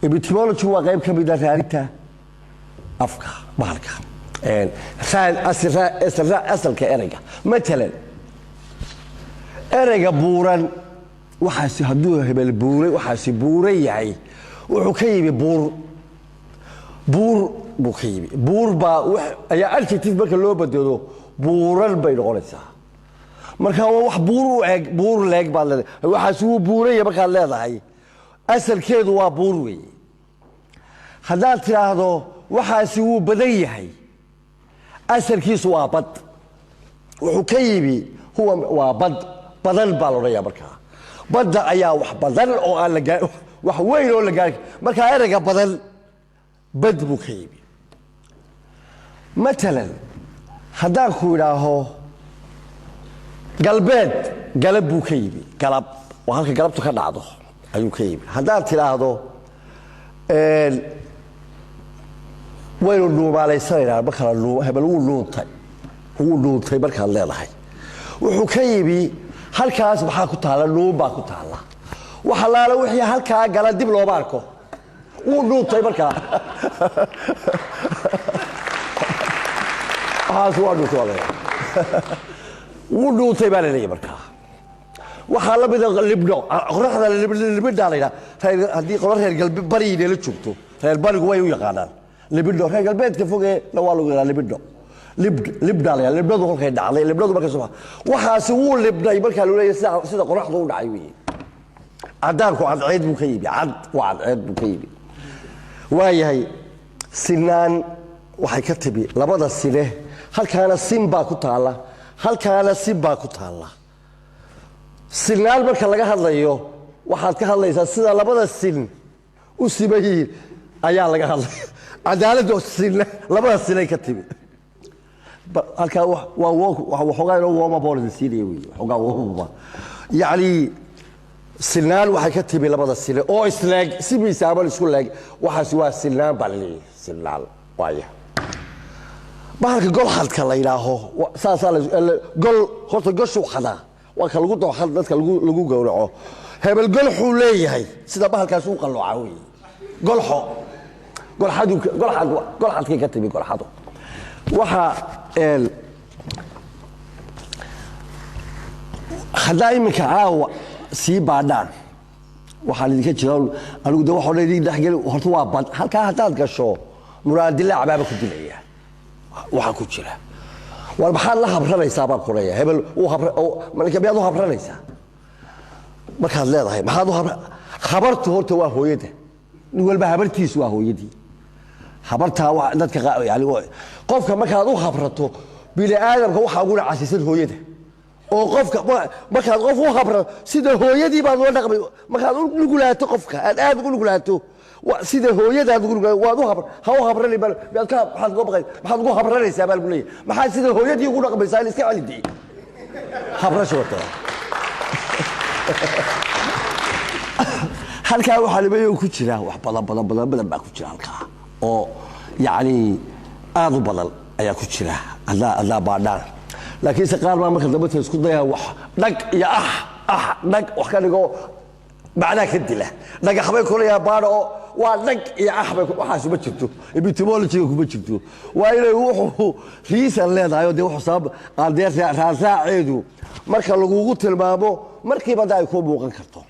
Etymology waa qayb ka mid ah raadinta afka bahalka, asalka ereyga. Matalan, ereyga buuran, waxaasi hadduu hebel buuray, waxaasi buuran yahay, wuxuu ka yimi buur. Buur buu ka yimi. Buur baa ayaa adjective marka loo bedelo buuran bay noqonaysaa. Marka waa wax buur u eg, buur leeg baad leedahay. Waxaasi wuu buuranya markaad leedahay, asalkeedu waa buur weeye. Haddaad tidhaahdo waxaasi wuu badan yahay, asalkiisu waa bad. Wuxuu ka yimi huwa waa bad badan baa la odhanaya. Markaa badda ayaa wax badan oo aan la gaa, wax weyn oo la gaari. Markaa ereyga badan bad buu ka yimi. Matalan, haddaan ku idhaaho galbeed, galab buu ka yimi. Galab waa halka galabtu ka dhacdo ayuu ka yimi. Haddaad tidhaahdo waynu dhuumaalaysanaynaa, marka la hebel wuu dhuuntay, wuu dhuuntay markaad leedahay, wuxuu ka yimi halkaas maxaa ku taalla? Dhuun baa ku taalla. Wax allaala wixii halkaa gala dib looma arko, wuu dhuuntay markaa. Waxaas waa dhuuntay, waa leeyahay, wuu dhuuntay baa la leeyahay. Markaa waxaa la mida libdho, qoraxda libidhaa la yidhaha. Haddii qolo reer galbe bari nala joogto, reer barigu way u yaqaanaan libidho. Reer galbeedka foge na waa lagu yaqaan libidho. Libdhaa la yidhaha. Libdhadu kolkay dhacday, libdhadu markay soo, waxaasi wuu libdhay markaa loo leeyahay, sida qoraxdu u dhacay weeye. Caddaanku cadceed buu ka yimi. Cad waa cadceed buu ka yimi. Waayahay, sinaan waxay ka timi labada sine. Halkaana sin baa ku taalla, halkaana sin baa ku taalla. Sinaan marka laga hadlayo, waxaad ka hadlaysaa sida labada sin u siman yihiin ayaa laga hadlaya. Cadaaladdu sin, labada sinay ka timi. Halkaa waa waxoogaa inoo wooma baan idin siinaya wey, waxoogaa woomaba. Yacni sinaan waxay ka timi labada sine oo isleeg, si miisaaman isku leeg. Waxaas waa sinaan baa laleeyahay, sinaan waaya. Bahalka golxadka la yidhaaho, saasaa gol. Horta goshuu xadaa, waa ka lagu dooxa dadka lagu gowraco. Hebel golxuu leeyahay, sida bahalkaas u qallooca wey. Golxo, golxadu, golxad, golxadkay ka timi golxadu. Waxa haddaa iminka caawa sii baadhaan, waxaan idinka jira anigu de waxoo dhan idin dhexgeli. Horta waa bad halkaa haddaad gasho, muraadilaac baaba ku dilaya waxaa ku jira. War maxaad la habranaysaa baan ku leeyahay. Hebel uu habra marka miyaad u habranaysaa markaad leedahay maxaad u habra? Habartu horta waa hooyada. Nin walba habartiisu waa hooyadii. Habartaa waa dadka yani qofka markaad u habrato, bini aadamka waxaa ugu nacasiisan hooyada. Oo qofka markaad qof u habrato, sida hooyadii baad ula dhaqmay. Markaad u nugulaato qofka, aad aad ugu nugulaato, sida hooyadaad ugu nugulaato waad u habr ha u habrani bal miyaad ka maxaad uga baqay, maxaad ugu habranaysaa baa lagu leeyahay. Maxaad sida hooyadii ugu dhaqmaysaa? In iska celidii habrasho wata. Halkaa waxaa limayo ku jira wax badan badan badan badan baa ku jira halkaa, oo yacni aad u badan ayaa ku jira haddaa baadhaan. Laakiinse qaar baa marka dambe ta isku daya wax dhag iyo ah ah dhag wax ka dhigo, macnaa ka dila. Dhagax bay kulayaa baadha oo waa dhag iyo ah bay. Waxaas ma jirto, etymology kuma jirto. Waa inay wuxuu reason leedahay oo dee wuxuu sabab aan dee raasaaceedu marka lagugu tilmaamo markiiba da ay kuu muuqan karto.